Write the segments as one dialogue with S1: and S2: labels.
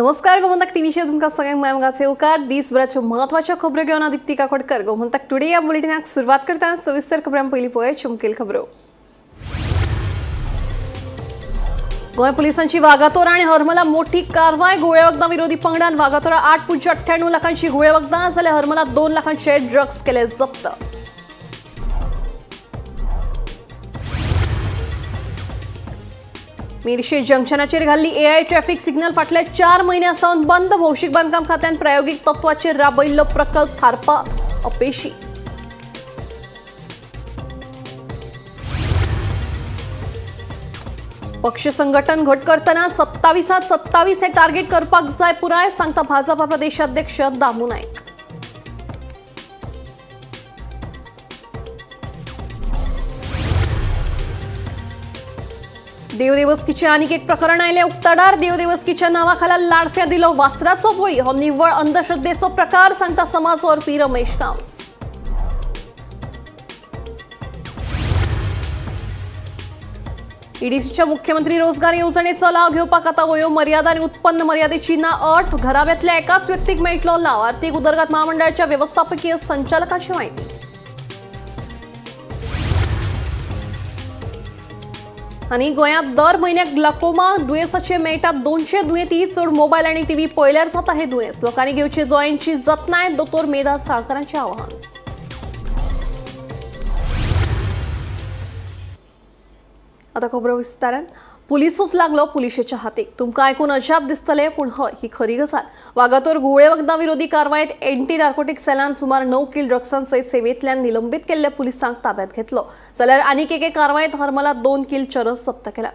S1: नमस्कार, गोमंतक टीव्हीचेर तुमकां सगळ्यांक माय येवकार. दिसभराच्यो म्हत्वाच्यो खबरो घेवन हांव दीप्ती काकोडकर. गोमंतक टुडे ह्या बुलेटिनाक सुरवात करतना सविस्तर खबरां पयलीं पळोवया मुखेल खबरो. गोंय पुलिसांची वागातोरा आनी हरमला मोठी कारवाय. घुंवळे वखदां विरोधी पंगडान वागातोरा 8.98 लाखांची घुंवळे वखदां जाल्यार हरमला 2 लाखांचे ड्रग्स केले जप्त. मिरशे जंक्शनाचेर घाल्ली एआय ट्रॅफिक सिग्नल फाटल्या 4 म्हयन्यां सावन बंद. भौशीक बांदकाम खात्यान प्रायोगीक तत्वाचेर राबयिल्लो प्रकल्प थारपाक अपेशी. पक्ष संघटन घट करतना 27 27 हे टार्गेट करपाक जाय पुराय, सांगता भाजपा प्रदेशाध्यक्ष दामू नायक. देवदेवस्कीचे आनीक एक प्रकरण आयलें उक्ताडार. देवदेवस्कीच्या नांवाखाला लाडफ्या दिलो वासराचो बळी. हो निव्वळ अंधश्रद्धेचो प्रकार, सांगता समाज वावुरपी रमेश गांवस. ईडीसीच्या मुख्यमंत्री रोजगार येवजणेचो लाव घेवपाक आतां वयो मर्यादा आनी उत्पन्न मर्यादेची ना अट. घराब्यांतल्या एकाच व्यक्तीक मेळटलो लाव. आर्थीक उदरगत महामंडळाच्या वेवस्थापकीय संचालकाची म्हायती. आनी गोंयांत दर म्हयन्याक ग्लाकोमा दुयेंसाचे मेळटात 200 दुयेंती. चड मोबायल आनी टीव्ही पळयल्यार जाता हें दुयेंस. लोकांनी घेवचे जोयांची जतनाय, दोतोर मेधा साळकरांचें आवाहन. आतां खबरो विस्तारान. पुलिसूच लागलो पुलिशेच्या हातीक. तुमकां आयकून अजाप दिसतलें, पूण हय, ही खरी गजाल. वागातोर घुंवळे वखदां विरोधी कारवायेत एंटी नार्कोटिक सेलान सुमार 9 किल ड्रग्सां सयत सेवेंतल्यान निलंबीत केल्ल्या पुलिसांक ताब्यात घेतलो. जाल्यार आनीक एके कारवायेत हरमला 2 किल चरस जप्त केला.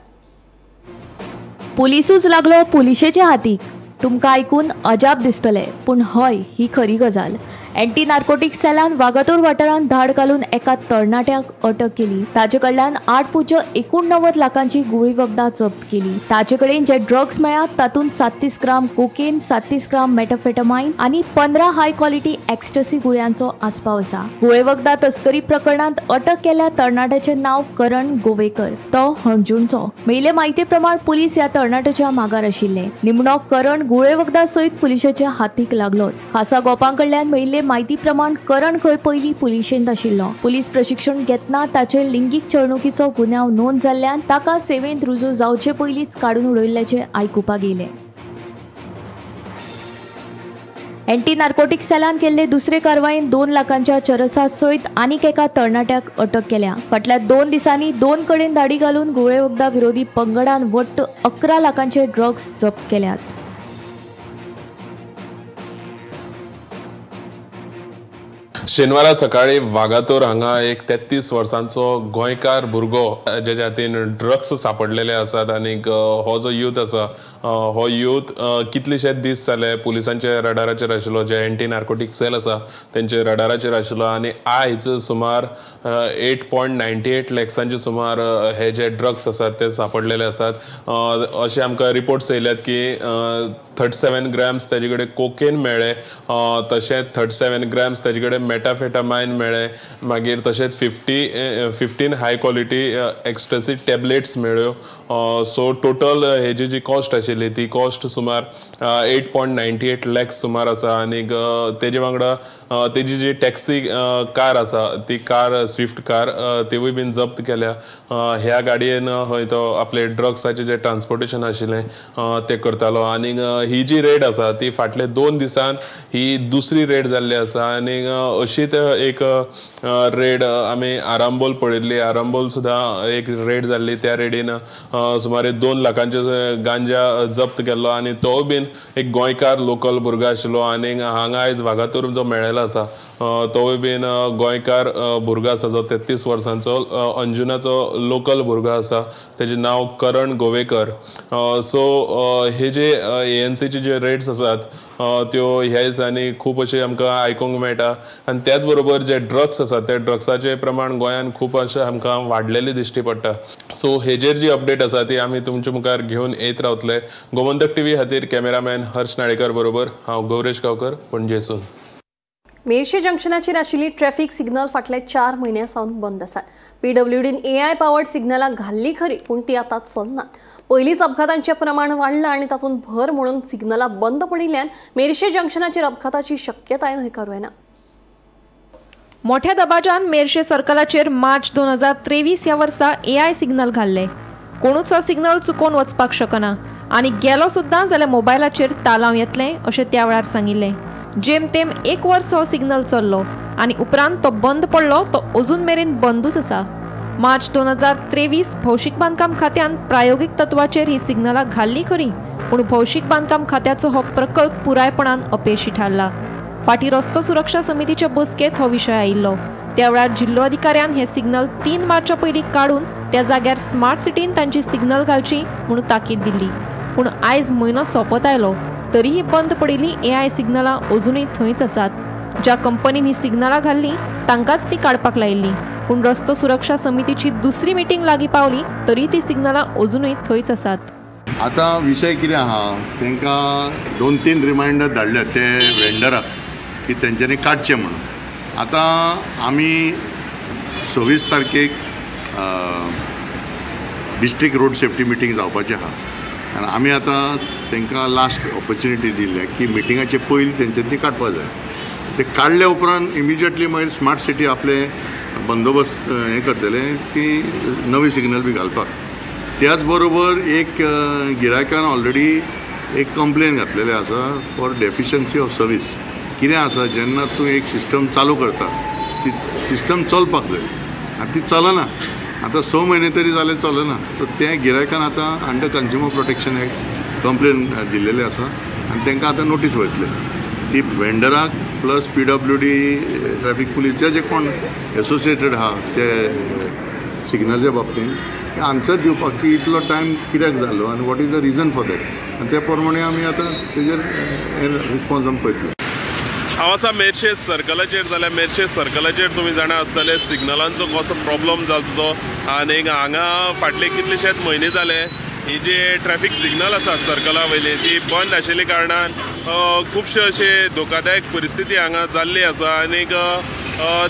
S2: पुलिसूच लागलो पुलिशेच्या हातीक. तुमकां आयकून अजाप दिसतलें, पूण हय, ही खरी गजाल. एंटी नार्कोटिक सेलान वागातोर वाठारांत धाड घालून एका तरणाट्याक अटक केली. ताचे कडल्यान 8.89 लाखांची गुळी वखदां जप्त केली. ताचे कडेन जे ड्रग्स मेळ्ळात तातूंत 37 ग्राम कोकेन, 37 ग्राम मेटाफेटामाइन आनी 15 हाय क्वॉलिटी एक्स्टसी गुळयांचो आस्पाव आसा. गुळे वखदां तस्करी प्रकरणांत अटक केल्ल्या तरणाट्याचें नांव करण गोवेकर. तो हणजूणचो. मेळिल्ले म्हायती प्रमाण पुलीस ह्या तरणाट्याच्या मागार आशिल्ले. निमणो करण गुळे वखदां सयत पुलिशेच्या हातीक लागलोच. खासा गोपां कडल्यान मेळिल्ले म्हायती प्रमाण करण खंय पयलीं पुलिशेंत आशिल्लो. पुलीस प्रशिक्षण घेतना ताचेर लिंगीक छळणुकीचो गुन्यांव नोंद जाल्ल्यान ताका सेवेंत रुजू जावचे पयलींच काडून उडयल्ल्याचें आयकुपाक येयलें. एंटी नार्कोटिक सेलान केल्ले दुसरे कारवायेन 2 लाखांच्या चरसा सयत आनीक एका तरणाट्याक अटक केल्या. फाटल्या 2 दिसांनी 2 कडेन धाडी घालून घुंवळे वखदां विरोधी पंगडान वट्ट 11 लाखांचे ड्रग्स जप्त केल्यात.
S3: शेनवारा सकाळी वागातोर हांगा एक 33 वर्सांचो गोंयकार भुरगो जेच्या हातीन ड्रग्स सापडलेले आसात आनीक हो जो यूथ आसा हो यूथ कितलेशेच दीस जाले पुलिसांच्या रडाराचेर आशिल्लो, जे एंटी नार्कोटीक सेल आसा तेंचे रडाराचेर आशिल्लो आनी आयज सुमार 8.98 लॅक्सांचे सुमार हे जे ड्रग्स आसात ते सापडलेले आसात. अशें आमकां रिपोर्ट्स येयल्यात की 37 ग्रॅम्स तेजे कडेन कोकेन मेळ्ळें, तशेंच 37 ग्रॅम्स तेजे कडेन मेटाफेटामाइन मेळ्ळें, मागीर तशेंच 15 हाय क्वॉलिटी एक्स्टसी टॅबलेट्स मेळ्ळ्यो. सो टोटल हेजी जी कॉस्ट आशिल्ली ती कॉस्ट सुमार 8.98 लॅक्स सुमार आसा. आनीक तेजे वांगडा तेजी जी टॅक्सी कार आसा ती कार स्विफ्ट कार तिवूय बीन जप्त केल्या. ह्या गाडयेन हय तो आपले ड्रग्साचें जें ट्रान्सपोर्टेशन आशिल्लें तें करतालो. आनीक ही जी रेड आसा ती फाटले 2 दिसान ही दुसरी रेड जाल्ली आसा. आनीक अशीच एक रेड आमी आरांबोल पळयल्ली. आरांबोल सुद्दां एक रेड जाल्ली. त्या रेडीन सुमारे 2 लाखांचे गांजा जप्त केल्लो आनी तो बीन एक गोंयकार लोकल भुरगो आशिल्लो. आनी हांगा आयज वागातोर जो मेळ्ळेलो आसा तोवूय बीन गोंयकार भुरगो आसा जो 33 वर्सांचो अंजुनाचो लोकल भुरगो आसा, तेजें नांव करण गोवेकर. सो हे जे एएनसीचे जे रेड्स आसात त्यो ह्या दिसांनी खूब अशें आमकां आयकूंक मेळटा. आनी त्याच बरोबर जे ड्रग्स आसात ते ड्रग्साचें प्रमाण गोंयांत खूब अशें आमकां वाडलेलें दिश्टी पडटा. सो हेजेर जी अपडेट आसा ती आमी तुमच्या मुखार घेवन येत रावतले. गोमंतक टीव्ही खातीर कॅमेरामॅन हर्ष नाळेकर बरोबर हांव गौरेश गांवकर, पणजेसून.
S1: मेरशे जंक्शनाचेर आशिल्ली ट्रॅफिक सिग्नल फाटले 4 म्हयन्यां सावन बंद आसात। पीडब्ल्यूडीन एआय पावर्ड सिग्नलां घाल्ली खरी, पूण ती आतां चलनात। पयलींच अपघातांचें प्रमाण वाडलां आनी तातूंत भर म्हणून सिग्नलां बंद पडिल्ल्यान मेरशे जंक्शनाचेर अपघाताची शक्यताय न्हयकारूं येना।
S4: मोठ्या दबाजान मेरशे सर्कलाचेर मार्च 2023 ह्या वर्सा एआय सिग्नल घाल्ले। कोणूच हो सिग्नल चुकोवन वचपाक शकना आनी गेलो सुद्दां जाल्यार मोबायलाचेर तालांव येतलें अशें त्या वेळार सांगिल्लें। जेमतेम 1 वर्स हो सिग्नल चल्लो आनी उपरांत तो बंद पडलो, तो अजून मेरेन बंदूच आसा। मार्च 2023 भौशीक बांदकाम खात्यान प्रायोगीक तत्वाचेर ही सिग्नलां घाल्ली खरी, पूण भौशीक बांदकाम खात्याचो हो प्रकल्प पुरायपणान अपेशी थारला। फाटीं रस्तो सुरक्षा समितीचे बसकेंत हो विशय आयिल्लो। त्या वेळार जिल्लो अधिकाऱ्यान हे सिग्नल 3 मार्चा पयलीं काडून त्या जाग्यार स्मार्ट सिटीन तांची सिग्नल घालची म्हणून ताकीद दिल्ली, पूण आयज म्हयनो सोंपत आयलो तरीही बंद पडिल्ली एआय सिग्नलां अजुनूय थंयच आसात। ज्या कंपनीन ही सिग्नलां घाल्ली तांकांच ती काडपाक लायिल्ली, पूण रस्तो सुरक्षा समितीची दुसरी मिटींग लागीं पावली तरी ती सिग्नलां अजुनूय थंयच आसात।
S5: आतां विशय कितें आहा, तांकां 2-3 रिमायंडर धाडल्या ते वेंडराक की तेंच्यांनी काडचें म्हणून। आतां आमी 26 तारखेक डिस्ट्रिक्ट रोड सेफ्टी मिटींग जावपाची आहा आनी आमी आतां तांकां लास्ट ऑपॉर्च्युनिटी दिल्ल्या की मिटिंगाचे पयलीं तेंच्यांनी ती काडपा जाय। ते काडल्या उपरांत इमिजिएटली मागीर स्मार्ट सिटी आपले बंदोबस्त हें करतले की नवी सिग्नल बी घालपाक। त्याच बरोबर एक गिरायकान ऑलरेडी एक कंप्लेन घातलेले आसा फॉर डेफिशियन्सी ऑफ सर्वीस। कितें आसा, जेन्ना तूं एक सिस्टम चालू करता ती सिस्टम चलपाक जाय आनी ती चलना, आतां 6 म्हयने तरी जाले चलना, तर त्या गिरायकान आतां under consumer protection act complain दिल्लेले आसा आनी तांकां आतां नोटीस वयतले ती वेंडराक प्लस PWD traffic police जे जे कोण एसोसिएटेड आहा ते सिग्नलच्या बाबतींत आन्सर दिवपाक की इतलो टायम कित्याक जालो आनी what is the reason for that, आनी त्या प्रमाणे आमी आतां तेजेर रिस्पॉन्स आमी पळयतले।
S3: हांव आसा मेरशे सर्कलाचेर, जाल्यार मेरशे सर्कलाचेर तुमी जाणा आसतले सिग्नलांचो कसो प्रॉब्लम जाता तो। आनी हांगा फाटले कितलेशेच म्हयने जाले ही जे ट्रॅफिक सिग्नल आसात सर्कला वयली ती बंद आशिल्ल्या कारणान खुबशे अशे धोकादायक परिस्थिती हांगा जाल्ली आसा। आनीक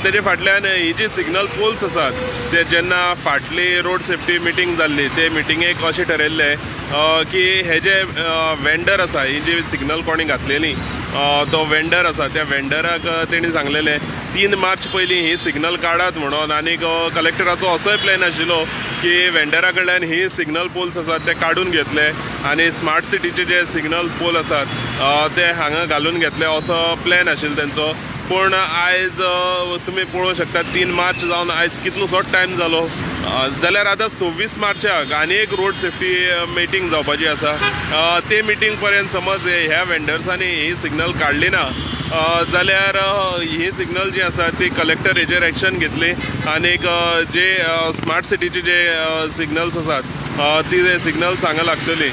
S3: तेजे फाटल्यान ही जी सिग्नल पोल्स आसात ते जेन्ना फाटली रोड सेफ्टी मिटींग जाल्ली ते मिटिंगेक अशें ठरयल्लें की हे जे वेंडर आसा, ही जी सिग्नल कोणी घातलेली तो वेंडर आसा त्या वेंडराक तेणी सांगलेलें 3 मार्च पयलीं ही सिग्नल काडात म्हणून। आनीक कलेक्टराचो असोय प्लॅन आशिल्लो की वेंडरा कडल्यान ही सिग्नल पोल्स आसात ते काडून घेतले आनी स्मार्ट सिटीचे जे सिग्नल पोल आसात ते हांगा घालून घेतले असो प्लॅन आशिल्लो तेंचो। पूण आयज तुमी पळोवंक शकता 3 मार्च जावन आयज कितलोसोच टायम जालो, जाल्यार आतां 26 मार्चाक आनी एक रोड सेफ्टी मिटींग जावपाची आसा। ते मिटींग पर्यंत समज ह्या वेंडर्सांनी ही सिग्नल काडली ना जाल्यार ही सिग्नल जी आसा ती कलेक्टर हेजेर एक्शन घेतली आनीक जे स्मार्ट सिटीचे जे सिग्नल्स आसात ती सिग्नल्स हांगा लागतली।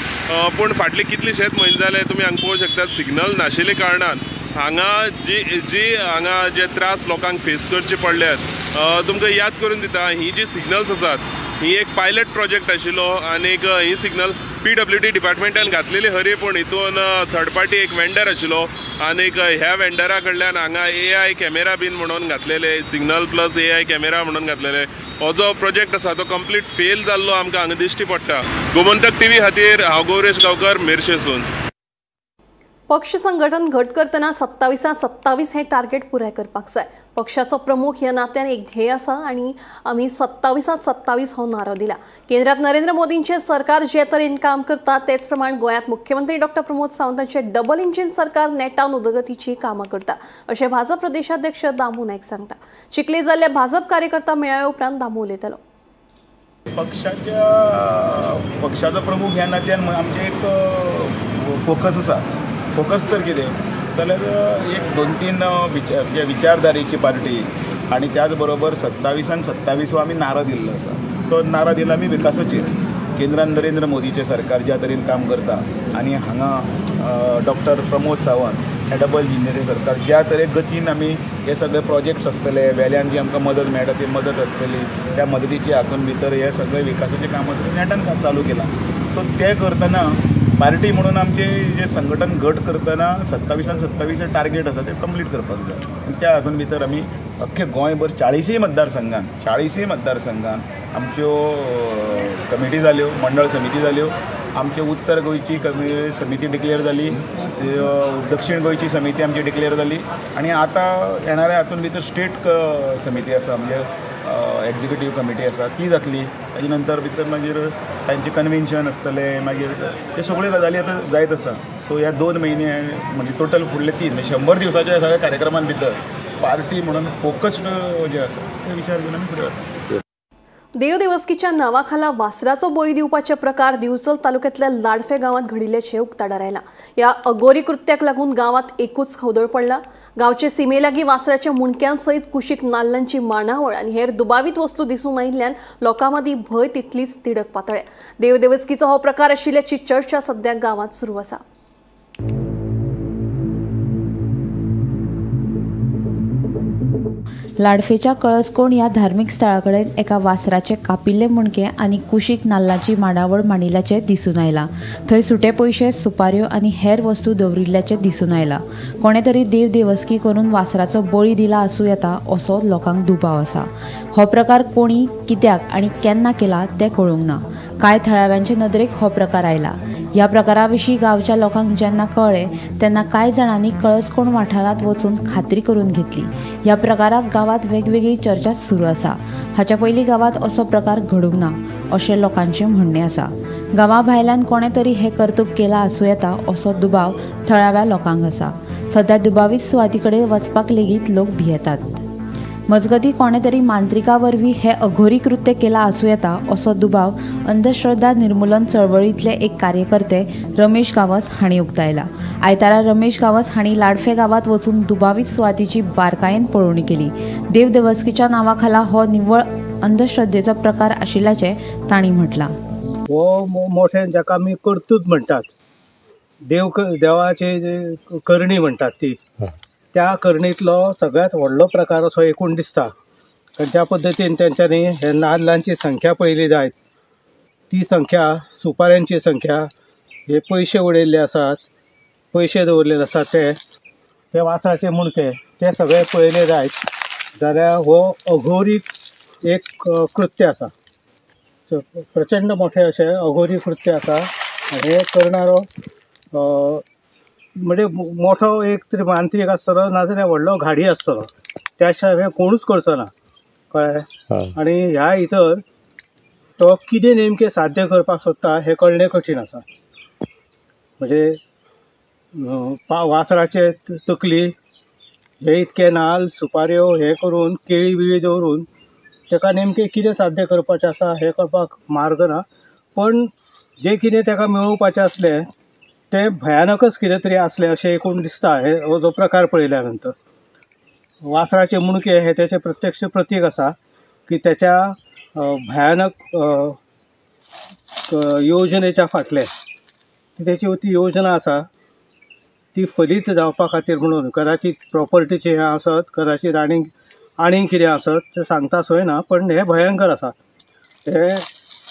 S3: पूण फाटले कितलेशेच म्हयने जाले तुमी हांगा पळोवंक शकतात सिग्नल नाशिल्ल्या कारणान हांगा जी जी हांगा जे त्रास लोकांक फेस करचे पडल्यात। तुमकां याद करून दिता, ही जी सिग्नल्स आसात ही एक पायलट प्रोजेक्ट आशिल्लो आनीक ही सिग्नल PWD डिपार्टमेंटान घातलेली खरी, पूण हितून थर्ड पार्टी एक वेंडर आशिल्लो आनीक ह्या वेंडरा कडल्यान हांगा AI camera बीन म्हणून घातलेले, सिग्नल प्लस AI camera म्हणून घातलेले। हो जो प्रोजेक्ट आसा तो कंप्लीट फेल जाल्लो आमकां हांगा दिश्टी पडटा। गोमंतक टीव्ही खातीर हांव गौरेश गांवकर, मेरशेसून।
S1: पक्ष संघटन घट करतना 27 हे टार्गेट पुराय करपाक जाय। पक्षाचो प्रमुख ह्या नात्यान एक ध्येय आसा आनी आमी 27 हो नारो दिला। केंद्रात नरेंद्र मोदींचे सरकार जे तरेन काम करता तेच प्रमाण गोंयांत मुख्यमंत्री डॉक्टर प्रमोद सावंतांचे डबल इंजिन सरकार नेटान उदरगतीची कामां करता अशें भाजप प्रदेशाध्यक्ष दामू नायक सांगता। चिखले जाल्ल्या भाजप कार्यकर्ता मेळाव्या उपरांत दामू उलयतालो।
S6: पक्षाचो प्रमुख ह्या नात्यान आमचें एक फोकस आसा। फोकस तर कितें जाल्यार एक 2-3 विचार विचारधारेची पार्टी आनी त्याच बरोबर 27 हो आमी नारो दिल्लो आसा। तो नारो दिला आमी विकासाचेर। केंद्रान नरेंद्र मोदीचें सरकार ज्या तरेन काम करता आनी हांगा डॉक्टर प्रमोद सावंत हे डबल इंजिनाचें सरकार ज्या तरेन गतीन आमी हे सगळे प्रोजेक्ट्स आसतले, वेल्यान जी आमकां मदत मेळटा ती मदत आसतली, त्या मदतीची हातून भितर हे सगळे विकासाचें काम आसा नेटान चालू केलां। सो तें करतना पार्टी म्हणून आमचे जे संघटन घट करतना 27 टार्गेट आसा ते कंप्लीट करपाक जाय आनी त्या हातून भितर आमी अख्खे गोंयभर 40 मतदारसंघान आमच्यो कमिटी जाल्यो, मंडळ समिती जाल्यो. आमचे उत्तर गोंयची समिती डिक्लेअर जाली, दक्षिण गोंयची समिती आमची डिक्लेअर जाली आनी आतां येणाऱ्या हातून भितर स्टेट समिती आसा, म्हणजे एक्झिक्युटीव कमिटी आसा ती जातली. ताजे नंतर भितर मागीर तांचें कन्वेन्शन आसतलें, मागीर ते सगळ्यो गजाली आतां जायत आसा. सो ह्या 2 म्हयने म्हणजे टोटल फुडले 3 म्हणजे 100 दिवसाच्या सगळ्या कार्यक्रमान भितर पार्टी म्हणून फोकस्ड जे आसा ते विचार घेवन आमी फुडें वता.
S1: देवदेवस्कीच्या नावाखाला वासराचो बळी दिवपाचे प्रकार दिवचल तालुक्यातल्या लाडफे गावात घडिल्ल्याचे उक्ताडार आयला. या अगोरी कृत्याक लागून गावात एकूच खवदळ पडला. गावचे सीमेलागी वासराच्या मुंडक्यांसहित कुशीक नाल्लांची मांडावळ आणि हेर दुबावीत वस्तू दिसून आयिल्ल्यान लोकांमदीं भंय तितलीच तिडक पातळ्या. देवदेवस्कीचो हो प्रकार आशिल्ल्याची चर्चा सध्या गावात सुरू आसा.
S2: लाडफेच्या कळसकोण ह्या धार्मिक स्थळा कडेन एका वासराचे कापिल्ले मुणके आनी कुशीक नाल्लाची मांडावळ मांडिल्ल्याचें दिसून आयलां. थंय सुटे पयशे, सुपाऱ्यो आनी हेर वस्तू दवरिल्ल्याचें दिसून आयलां. कोणे तरी देव देवस्की करून वासराचो बळी दिला आसूं येता असो लोकांक दुबाव आसा. हो प्रकार कोणी, कित्याक आनी केन्ना केला तें कळूंक ना. कांय थळाव्यांचे नदरेक हो प्रकार आयला. ह्या प्रकारा विशीं गांवच्या लोकांक जेन्ना कळ्ळें तेन्ना कांय जाणांनी कळसकोण वाठारांत वचून खात्री करून घेतली. ह्या प्रकाराक गांवांत वेगवेगळी चर्चा सुरू आसा. हाच्या पयलीं गांवांत असो प्रकार घडूंक ना अशें लोकांचें म्हणणें आसा. गांवा भायल्यान कोणें तरी हें कर्तूब केलां आसूं येता असो दुबाव थळाव्या लोकांक आसा. सद्या दुबावीत सुवाती कडेन वचपाक लेगीत लोक भियेतात. मजगतीं कोणें तरी मांत्रिका वरवीं हें अघोरी कृत्य केलां आसूं येता असो दुबाव अंधश्रद्धा निर्मूलन चळवळींतले एक कार्यकर्ते रमेश गांवस हांणी उक्तायला. आयतारा रमेश गांवस हांणी लाडफे गांवांत वचून दुबावीत सुवातीची बारकायेन पळोवणी केली. देवदेवस्कीच्या नांवा खाला हो निव्वळ अंधश्रद्धेचो प्रकार आशिल्ल्याचें तांणी म्हटलां.
S7: हो मोठे जाका आमी कर्तूब म्हणटात, देवाची करणी म्हणटात ती, त्या करणींतलो सगळ्यांत व्हडलो प्रकार असो एकूण दिसता. कारण ज्या पद्दतीन तेंच्यांनी हे नाल्लांची संख्या पळयली जायत, ती संख्या, सुपाऱ्यांची संख्या, हे पयशे उडयल्ले आसात, पयशे दवरलेले आसात, ते वासराचे मुणके, ते सगळे पळयले जायत जाल्यार हो अघोरी एक कृत्य आसा. प्रचंड मोठें अशें अघोरी कृत्य आसा. हें करणारो म्हणजे मोठो एक तरी मांत्रीक आसतलो, नाजाल्यार व्हडलो घाडी आसतलो, त्या शिवाय हें कोणूच करचो ना, कळ्ळें. आनी ह्या भितर तो कितें नेमकें साध्य करपाक सोदता हें कळणें कठीण आसा. म्हणजे वासराचे तकली हे इतके नाल्ल, सुपाऱ्यो हे करून केळी बिळी दवरून ताका नेमकें कितें साध्य करपाचें आसा हें कळपाक मार्ग ना. पण जें कितें ताका मेळोवपाचें आसलें तें भयानकच कितें तरी आसलें अशें एकूण दिसता. हे हो जो प्रकार पळयल्या नंतर वासराचे मुणके हे तेचें प्रत्यक्ष प्रतीक आसा की तेच्या भयानक योजनेच्या फाटलें तेची ती योजना आसा ती फलीत जावपा खातीर म्हणून कदाचीत प्रॉपर्टीचें हें आसत, कदाचीत आनीक कितें आसत तें सांगता सोय ना, पण हें भयंकर आसा हें.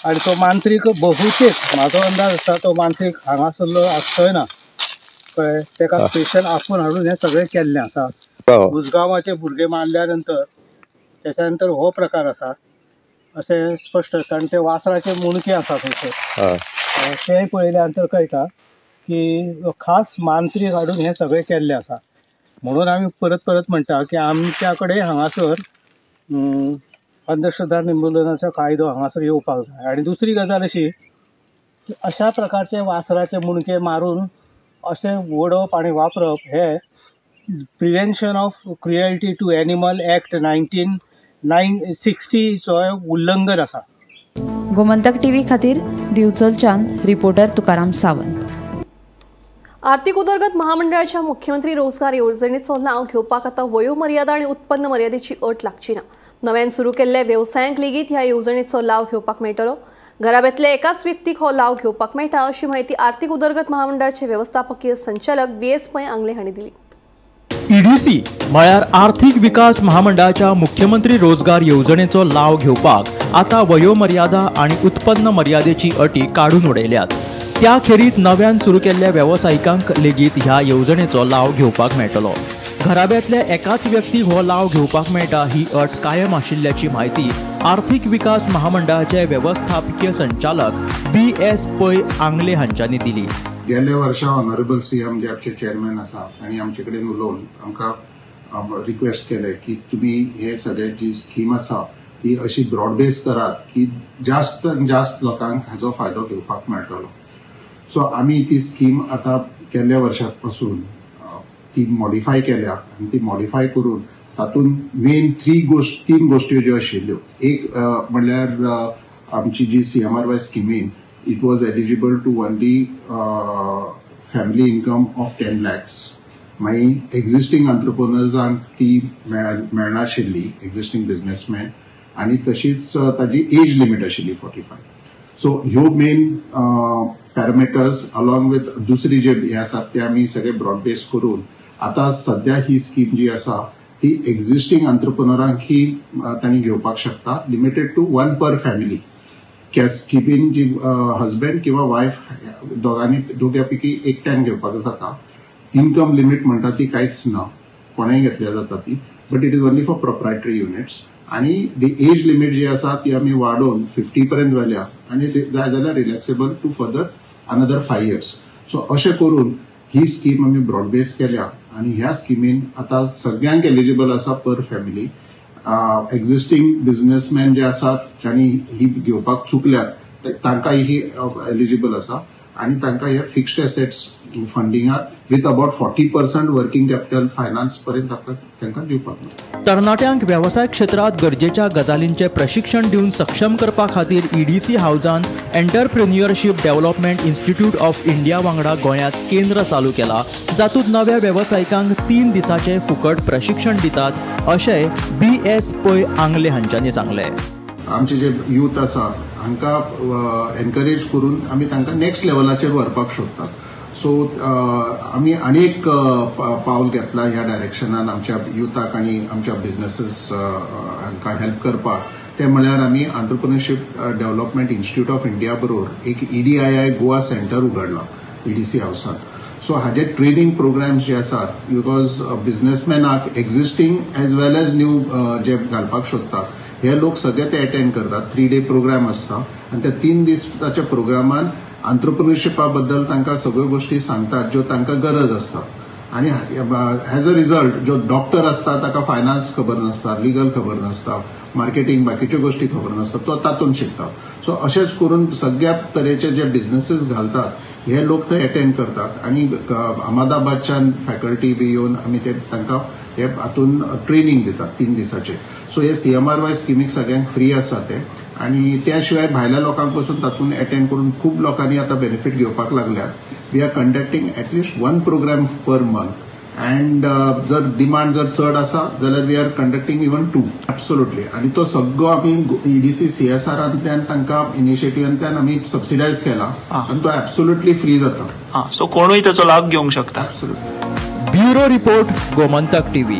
S7: आनी तो मांत्रीक बहुतेक म्हाजो अंदाज आसा तो मांत्रीक हांगासरलो आसचोय ना, कळ्ळें. ताका स्पेशल आपोवन हाडून हें सगळें केल्लें आसा. उजगांवाचे भुरगे मारल्या नंतर तेच्या नंतर हो प्रकार आसा अशें स्पश्ट. कारण ते वासराचे मुणके आसा थंयसर, तें पळयल्या नंतर कळटा की खास मांत्रीक हाडून हें सगळें केल्लें आसा. म्हणून आमी परत परत म्हणटा की आमच्या कडेन हांगासर अंधश्रद्धा निर्मूलनाचो कायदो हांगासर येवपाक जाय. आनी दुसरी गजाल अशी की अशा प्रकारचे वासराचे मुणके मारून अशें वडोवप आनी वापरप हे prevention of cruelty to animal act 1960चो उल्लंघन आसा.
S2: गोमंतक टीव्ही खातीर दिवचलच्यान रिपोर्टर तुकाराम सावंत.
S1: आर्थिक उदरगत महामंडळाच्या मुख्यमंत्री रोजगार योजनेचो लाव घेवपाक आतां वयोमर्यादा आनी उत्पन्न मर्यादेची अट लागची ना. नव्यान सुरू केल्ल्या वेवसायांक लेगीत ह्या योजनेचो लाव घेवपाक मेळटलो. घराब्यांतल्या एकाच व्यक्तीक हो लाव घेवपाक मेळटा अशी माहिती आर्थिक उदरगत महामंडळाचे व्यवस्थापकीय संचालक बी एस पै आंगले हांणी दिली.
S8: ईडीसी म्हळ्यार आर्थिक विकास महामंडळाच्या मुख्यमंत्री रोजगार येवजणेचो लाव घेवपाक आतां वयोमर्यादा आनी उत्पन्न मर्यादेची अटी काडून उडयल्यात. त्या खेरीत नव्यान सुरू केल्ल्या वेवसायिकांक लेगीत ह्या येवजणेचो लाव घेवपाक मेळटलो. घराब्यांतल्या एकाच व्यक्तीक हो लाव घेवपाक मेळटा ही अट कायम आशिल्ल्याची म्हायती आर्थिक विकास महामंडळाचे वेवस्थापकीय संचालक बी.एस. पै आंगले हांच्यांनी दिली.
S9: गेल्या वर्सा ऑनरेबल सीएम जे आमचे चेअरमॅन आसा तांणी आमचे कडेन उलोवन आमकां रिक्वेस्ट केलें की तुमी हे सगळे जी स्कीम आसा ती अशी ब्रॉड बेस करात की जास्त जास्त लोकांक हाजो फायदो घेवपाक मेळटलो. सो आमी ती स्कीम आतां गेल्ल्या वर्सा पासून ती मॉडिफाय केल्या आनी ती मॉडिफाय करून तातूंत मेन तीन गोश्टी ज्यो आशिल्ल्यो, एक म्हणल्यार आमची जी CMRY स्किमीन it was eligible to only family income of 10 lakhs. मागीर एक्झिस्टींग एंटरप्रेन्योर्सांक ती मेळनाशिल्ली, एक्झिस्टींग बिझनेसमॅन, आनी तशीच ताजी एज लिमीट आशिल्ली 45. सो ह्यो मेन पॅरामिटर्स अलॉंग विथ दुसरी जे हे आसात ते आमी सगळे ब्रॉड बेस करून आतां सद्या ही स्कीम जी आसा ती एक्झिस्टींग एंटरप्रेन्योरांक ही तांणी घेवपाक शकता, लिमिटेड टू 1 पर फॅमिली. त्या स्किमीन जी हजबंड किंवा वायफ दोगांनी दोग्या पैकी एकट्यान घेवपाक जाता. इन्कम लिमीट म्हणटा ती कांयच ना, कोणेय घेतल्या जाता ती, but it is only for proprietary units. आनी दी एज लिमीट जी आसा ती आमी वाडोवन 50 पर्यंत व्हेल्या आनी जाय जाल्यार relaxable to further another 5 years. So अशें करून ही स्कीम आमी ब्रॉड बेस केल्या आनी ह्या स्किमीन आतां सगळ्यांक एलिजिबल आसा पर फॅमिली. एक्झिस्टींग बिझनेसमॅन जे आसात जांणी ही घेवपाक चुकल्यात तांकां ही एलिजिबल आसा आनी तांकां हे fixed assets फंडिंगाक with about 40% working capital finance पर्यंत तांकां दिवपाक मेळटा.
S8: तरणाट्यांक वेवसाय क्षेत्रांत गरजेच्या गजालींचें प्रशिक्षण दिवन सक्षम करपा खातीर EDC हावजान entrepreneurship development institute of India वांगडा गोंयांत केंद्र चालू केला, जातूंत नव्या वेवसायिकांक 3 दिसांचें फुकट प्रशिक्षण दितात अशें बी.एस. पै आंगले हांच्यांनी सांगलें.
S9: आमचे जे यूथ आसा हांकां एनकरेज करून आमी तांकां नेक्स्ट लेवलाचेर व्हरपाक सोदतात. सो आमी अनेक पावल घेतला ह्या डायरेक्शनान आमच्या युथाक आनी आमच्या बिझनेसीस हांकां हेल्प करपाक. ते म्हळ्यार आमी entrepreneurship development institute of India बरोबर एक EDII Goa centre उगडलां ईडीसी हावसान. सो हाजे ट्रेनिंग प्रोग्राम्स जे आसात, because बिझनेसमॅनाक existing as well as new जे घालपाक सोदतात हे लोक सगळे ते अटेंड करतात. 3 डे प्रोग्राम आसता आनी त्या 3 दिसाच्या प्रोग्रामान एंटरप्रेन्योरशिपा बद्दल तांकां सगळ्यो गोश्टी सांगतात ज्यो तांकां गरज आसता. आनी एज अ रिजल्ट जो डॉक्टर आसता ताका फायनान्स खबर नासता, लिगल खबर नासता, मार्केटिंग बाकीच्यो गोश्टी खबर नासता, तो तातूंत शिकता. सो अशेंच करून सगळ्या तरेचे जे बिझनेसीस घालतात हे लोक थंय अटेंड करतात आनी अहमदाबादच्यान फॅकल्टी बी येवन आमी ते तांकां हे हातून ट्रेनिंग दितात 3 दिसाचे. सो हे CMRY स्किमीक सगळ्यांक फ्री आसा ते, आनी त्या शिवाय भायल्या लोकांक पसून तातूंत अटेंड करून खूब लोकांनी आतां बेनिफीट घेवपाक लागल्यात. We are conducting at least 1 program per month and जर डिमांड जर चड आसा जाल्यार we are conducting even 2. Absolutely. आनी तो सगळो आमी ईडीसी CSRांतल्यान तांकां इनिशिएटिव्हांतल्यान आमी सबसिडायज केला आनी तो एब्सोल्युटली फ्री जाता.
S10: सो कोणूय ताचो लाभ घेवंक शकता.
S8: Bureau report, Gomantak TV.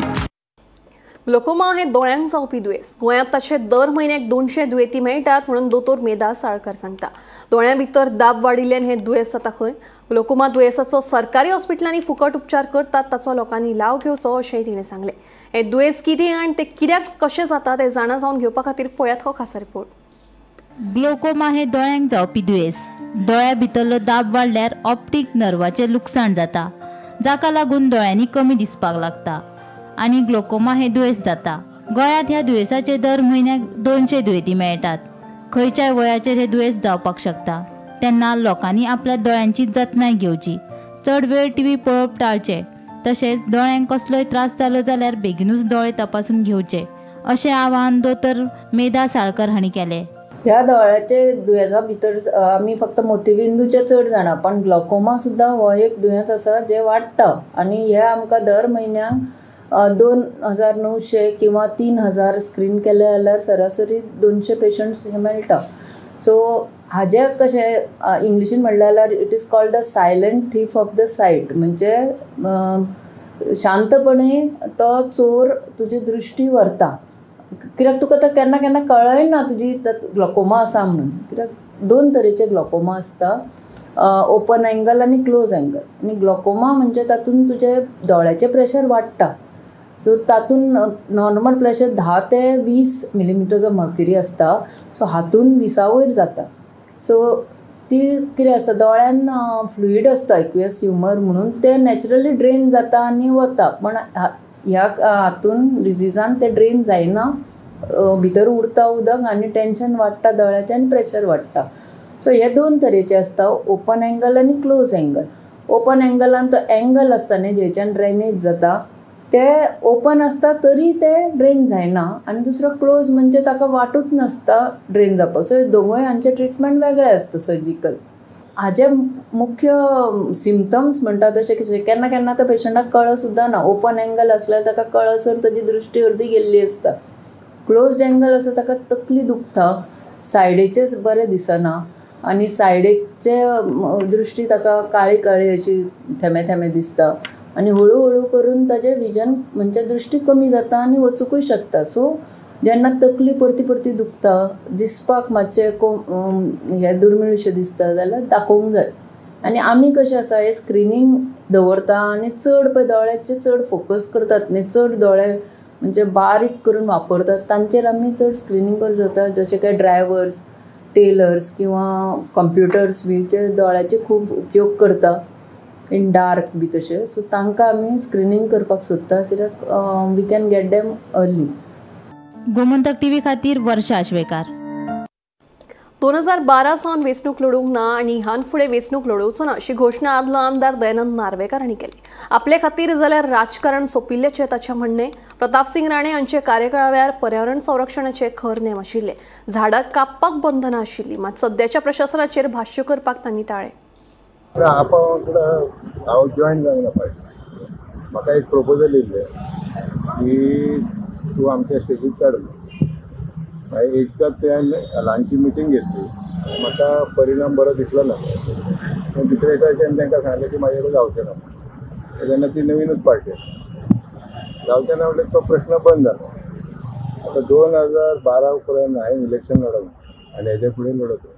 S1: Glaucoma हे दोळ्यांक जावपी दुयेंस. गोंयांत ताचे दर म्हयन्याक 200 दुयेंती मेळटात म्हणून दोतोर मेधा साळकर सांगता. दोळ्यां भितर दाब वाडिल्ल्यान हे दुयेंस जाता खंय. ग्लोकोमा दुयेंसाचो सरकारी हॉस्पिटलांनी फुकट उपचार करतात, ताचो लोकांनी लाव घेवचो अशेंय तिणें सांगलें. हे दुयेंस कितें आनी तें कित्याक कशें जाता तें जाणा जावन घेवपा खातीर पळयात हो खासा रिपोर्ट.
S11: ग्लोकोमा हे दोळ्यांक जावपी दुयेंस. दोळ्या भितरलो दाब वाडल्यार ऑप्टीक नर्वाचें लुकसाण जाता, जाका लागून दोळ्यांनी कमी दिसपाक लागता आनी ग्लोकोमा हे दुयेंस जाता. गोंयांत ह्या दुयेंसाचे दर म्हयन्याक 200 दुयेंती मेळटात. खंयच्याय वयाचेर हे दुयेंस जावपाक शकता. तेन्ना लोकांनी आपल्या दोळ्यांची जतनाय घेवची, चड वेळ टीव्ही पळोवप टाळचें, तशेंच दोळ्यांक कसलोय त्रास जालो जाल्यार बेगीनूच दोळे तपासून घेवचे अशें आवाहन दोतोर मेधा साळकर हांणी केलें.
S12: ह्या दोळ्याचे दुयेंसा भितर आमी फक्त मोतीबिंदूचे चड जाणा, पण ग्लोकोमा सुद्दां हो एक दुयेंस आसा जें वाडटा आनी हे आमकां दर म्हयन्याक 2900 किंवा 3000 स्क्रीन केले जाल्यार सरासरी 200 पेशंट्स हे मेळटा. सो हाजे कशें इंग्लिशीन म्हणलें जाल्यार it is called the silent thief of the sight. म्हणजे शांतपणे तो चोर तुजी दृश्टी व्हरता, कित्याक तुका तो केन्ना केन्ना कळय ना तुजी ग्लोकोमा आसा म्हणून. कित्याक दोन तरेचे ग्लोकोमा आसता, ओपन एंगल आनी क्लोज एंगल. आनी ग्लोकोमा म्हणजे तातूंत तुजे दोळ्याचें प्रेशर वाडटा. सो तातूंत नॉर्मल प्रेशर 10 ते 20 मिलीमिटर्स ऑफ मर्क्युरी आसता. सो हातून 20 वयर जाता. सो ती कितें आसता, दोळ्यान फ्लुइड आसता एक्वियस ह्युमर म्हणून, तें नॅचरली ड्रेन जाता आनी वता. पण ह्या हातून डिजीजान तें ड्रेन जायना, भितर उरता उदक आनी टेंशन वाडटा दोळ्याचें आनी प्रेशर वाडटा. सो हे दोन तरेचे आसता, ओपन एंगल आनी क्लोज एंगल. ओपन एंगलान तो एंगल आसता न्ही जेच्यान ड्रेनेज जाता, ते ओपन आसता तरी ते ड्रेन जायना. आनी दुसरो क्लोज म्हणजे ताका वाटूच नासता ड्रेन जावपाक. सो दोगूय हांचे ट्रिटमेंट वेगळें आसता सर्जिकल. हाजे मुख्य सिमटम्स म्हणटा तशें कशें केन्ना केन्ना त्या पेशंटाक कळ सुद्दां ना. ओपन एंगल आसल्यार ताका कळसर ताजी दृश्टी अर्दी गेल्ली आसता. क्लोज्ड एंगल आसा ताका तकली दुखता, सायडीचेच बरें दिसना आनी सायडीचे दृश्टी ताका काळी काळी अशी थेमे थेमे दिसता आनी हळू हळू करून ताजें विजन म्हणजे दृश्टी कमी जाता आनी वचुंकूय शकता. सो जेन्ना तकली परती परती दुखता, दिसपाक मातशें हें दुर्मीळ दिसता जाल्यार दाखोवंक जाय. आनी आमी कशें आसा, हें स्क्रिनींग दवरता आनी चड पळय दोळ्याचेर चड फोकस करतात न्ही, चड दोळे म्हणजे बारीक करून वापरतात, तांचेर आमी चड स्क्रिनींग करूं शकता. जशें काय ड्रायवर्स, टेलर्स किंवा कंप्युटर्स बी ते दोळ्याचे खूब उपयोग करता इन डार्क बी तशें. सो तांकां आमी स्क्रिनींग करपाक सोदता, कित्याक we can get them early.
S11: Gomantak TV खातीर वर्षा आश्वेकार.
S1: 2012 सावन वेंचणूक लढोवंक ना आनी ह्यान फुडें वेंचणूक लढोवचो ना अशी घोशणा आदलो आमदार दयानंद नार्वेकार हांणी केली. आपले खातीर जाल्यार राजकारण सोंपिल्ल्याचें ताचें म्हणणें. प्रतापसिंग राणे हांचे कार्यकाळा वेळार पर्यावरण संरक्षणाचे खर नेम आशिल्ले, झाडां कापपाक बंधनां आशिल्लीं, मात सद्याच्या प्रशासनाचेर भाश्य करपाक तांणी टाळ्ळें.
S13: हांव जॉयन जावंक ना पार्टी. म्हाका एक प्रपोजल येयल्लें की तूं आमच्या स्टेजीर चड. मागीर एकदां ते ल्हानशी मिटींग घेतली, म्हाका परिणाम बरो दिसलो ना. पूण दुसऱ्या दिसा तांकां सांगलें की म्हाजे कडेन जावचें ना. तेन्ना ती नवीनूच पार्टी जावचें ना म्हणल्यार तो प्रश्न बंद जालो. आतां 2012 उपरांत हांवें इलेक्शन लडोवंक आनी हेजे फुडें लडोवचो,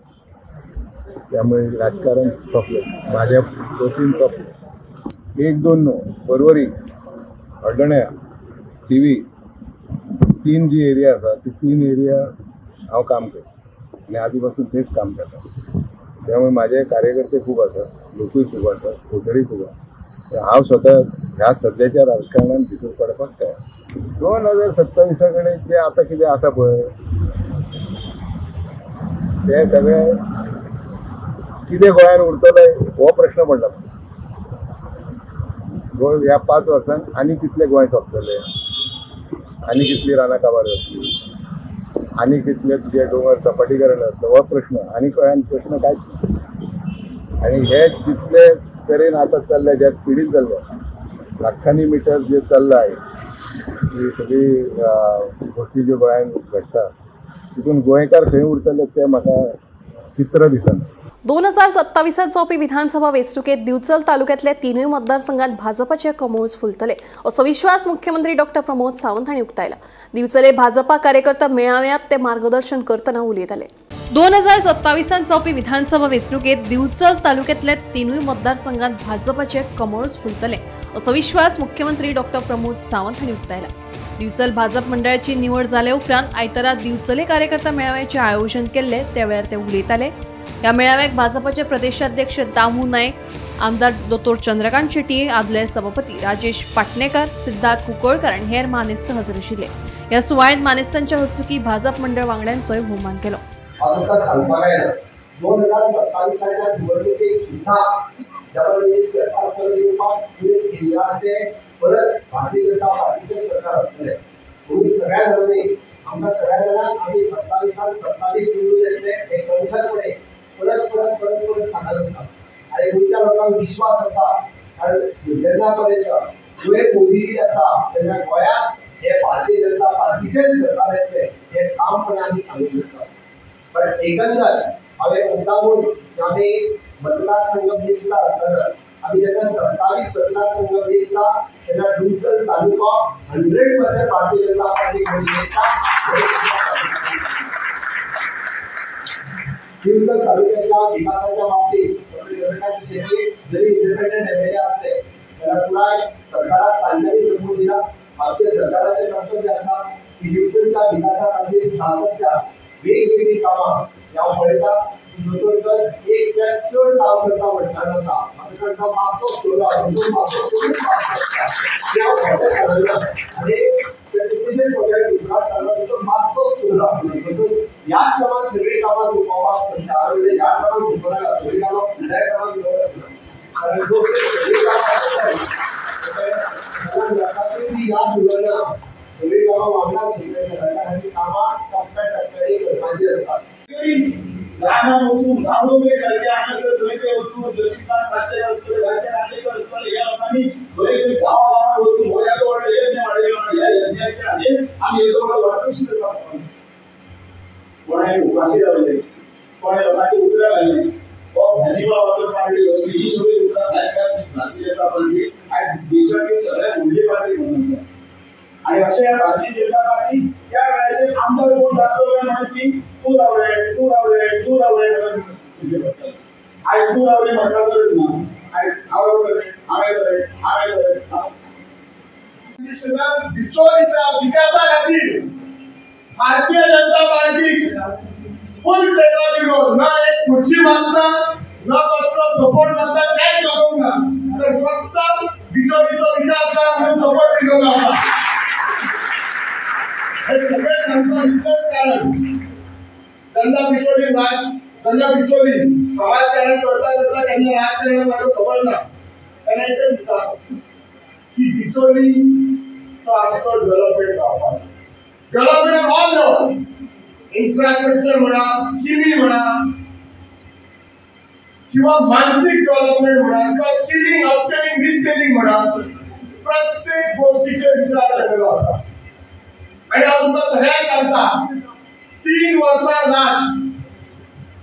S13: त्यामुळे राजकारण सोंपलें, म्हाज्या वतीन सोंपलें. 1-2 न्हू, पर्वरी, हळदण्या, थिवी, 3 जी एरिया आसा ती 3 एरिया हांव काम करता आनी आदी पासून तेच काम करता. त्यामुळे म्हाजे कार्यकर्ते खूब आसा, लोकूय खूब आसा, वोटरूय खूब आसा. हांव स्वता ह्या सद्याच्या राजकारणान भितर पडपाक तयार. 2027 कडेन जें आतां कितें आसा पळय तें सगळें कितें गोंयांत उरतलें हो प्रश्न पडला. गोंय ह्या 5 वर्सांत आनी कितलें गोंय सोंपतलें, आनी कितली रानां काबार जातली, आनी कितले तुजे दोंगर सपाटीकरण जातलें हो प्रश्न. आनी गोंयांत प्रश्न कांयच ना. आनी हे जितले तरेन आतां चल्ल्या, ज्या स्पिडीन चल्ल्या, लाखांनी मिटर जे चल्ला ही सगळी गोश्टी ज्यो गोंयांत घडटा तितून गोंयकार खंय उरतले तें म्हाका चित्र दिसना.
S1: 2027 जावपी विधानसभा वेंचणुकेत दिवचल तालुक्यातल्या 3 मतदारसंघात भाजपाचे कमळच फुलतले असो विश्वास मुख्यमंत्री डॉक्टर प्रमोद सावंत हांणी उक्तायला. दिवचले भाजपा कार्यकर्ता मेळाव्यात ते मार्गदर्शन करतना उलयताले. 2027 जावपी विधानसभा वेंचणुकेत दिवचल तालुक्यातल्या 3 मतदारसंघात भाजपाचे कमळच फुलतले असो विश्वास मुख्यमंत्री डॉक्टर प्रमोद सावंत हांणी उक्तायला. दिवचल भाजप मंडळाची निवड जाले उपरांत आयतारा दिवचले कार्यकर्ता मेळाव्याचे आयोजन केल्ले, त्या वेळार ते उलयताले. ह्या मेळाव्याक भाजपाचे प्रदेशाध्यक्ष दामू नायक, आमदार दोतोर चंद्रकांत शेट्टी, आदले सभापती राजेश पाटणेकर, सिद्धार्थ कुंकळकर आनी हेर मानेस्त हजर आशिल्ले. ह्या सुवाळ्यांत मानेस्तांच्या हस्तुकी भाजप मंडळ वांगड्यांचोय भोवमान केलो.
S14: हांव सांगपाक आयला 2027 निवडणुकेक सुद्धा डबल इंजीन सरकार परत येवपाक केंद्राचे परत भारतीय जनता पार्टीचे सरकार आसतलें. म्हणून सगळ्या जाणांनी आमकां सगळ्या जाणांक आमी 27 27 निवडून येतले हे कणखरपणे परत परत परत परत सांगत आसा. आनी गोंयच्या लोकांक विश्वास आसा, कारण जेन्ना पर्यंत गोंय मोदीजी आसा तेन्ना गोंयांत हे भारतीय जनता पार्टीचेच सरकार येतलें हे ठामपणे आमी सांगूंक शकता. पण एकंदर हांवें मुद्दामून आमी मतदारसंघ वेंचता आसतना आमी जेन्ना 27 मतदारसंघ वेंचला तेन्ना दिवचल तालुको 100% भारतीय जनता पार्टी कडेन येता. दिवचल तालुक्याच्या विकासाच्या बाबतीत डॉक्टर चंद्रकांत शेट्ये जरी इंडिपेंडंट एमएलए असले जाल्यार पुराय सरकाराक तांच्यांनी समजून दिला. आमच्या सरकाराचें कर्तव्य आसा की दिवचलच्या विकासा खातीर सातत्यान वेगवेगळीं कामां हांव पळयता. दोतोर एक स्टेप चड काम करता म्हणटा जाता, म्हाका तांकां मातसो सोडला, मातसो सोडून काम करता तें हांव खोटें सांगना. आनी कितलेशेच फावटी विकास सांगला तो मातसो सोडला. ह्या कामात सगळीं कामां चुकोवपाक सोदता, म्हणजे ह्या कामाक चुकोवं नाका, सगळीं कामां फुडल्या कामाक दवरप ना, कारण लोक सगळीं कामां करता लोकांकूय ती याद उरना. सगळीं कामां वांगडा सोडलें जाल्यार कामां टप्प्या टप्प्यांनी करपाची आसतात.
S6: रानां वचून गांवडोंगरे सारखे हांगासर थंय ते वचून लक्ष्मीकांत पाशे आसतले, राजा नार्लेकर आसतले, ह्या लोकांनी खंय खंय गांवा गांवांत वचून हो येदो व्हडलो यज्ञ वाडयलो. ह्या यज्ञाच्या आदीं आमी येदो व्हडलो वाडटूच करता. कोणें उपाशी रावले, कोणें लोकांची उतरां घाली, हो भाजीपाव पार्टी असली ही सगळी उतरां घालतात. भारतीय जनता पार्टी आयज देशाची सगळ्यात व्हडली पार्टी म्हणून आसा. आणि अशा भारतीय जनता पार्टी त्या वेळाचेर आमदार कोण जातलो काय म्हणून ती तूं रावले तूं रावले तूं रावले म्हणून आयज तूं रावले म्हणटा गरज ना. आयज हांव रावतलें, हांवें जालें, हांवें जालें.
S15: बिचोलीच्या विकासा खातीर भारतीय जनता पार्टी फुल तेलो दिलो. ना एक खुर्ची मागता, ना कसलो सपोर्ट मागता, कांयच मागूंक ना, तर फक्त बिचोलीचो विकास जाय म्हणून सपोर्ट दिलो आसा. हे सगळें सांगता इतलेंच कारण जेन्ना बिचोली जेन्ना बिचोली समाजकारण करता करता केन्ना राजकारणान म्हाका खबर ना, तेन्ना एकच विकास आसता की बिचोलीचो आमचो डेव्हलपमेंट जावपाचो. डेव्हलपमेंट ऑल लेवल, इन्फ्रास्ट्रक्चर म्हणा, स्किमी म्हणा, किंवा मानसीक डेव्हलपमेंट म्हणा, किंवा स्किलिंग, अपस्किलिंग, रिस्किलिंग म्हणा, प्रत्येक गोष्टीचेर विचार केलेलो आसा. आनी हांव तुमकां सगळ्यांक सांगता, 3 वर्सां लास्ट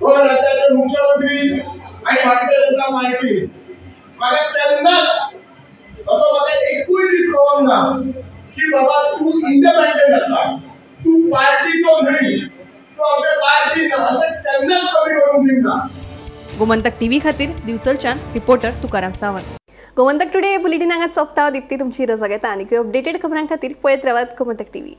S15: गोंय राज्याचे मुख्यमंत्री आनी भारतीय जनता पार्टी म्हाका तेन्नाच असो म्हाका एकूय दीस कळोंक ना की बाबा तूं इंडिपेंडंट आसा, तूं पार्टीचो न्हय, तूं आमच्या पार्टी ना, अशें केन्नाच कमी करूंक दिवंक ना.
S4: गोमंतक टीव्ही खातीर दिवचलच्यान reporter Tukaram Sawant.
S1: Gomantak today bulletin हांगा सोंपता. दीप्ती तुमची रजा घेता आनी अपडेटेड खबरां खातीर पळयत रावात गोमंतक टीव्ही.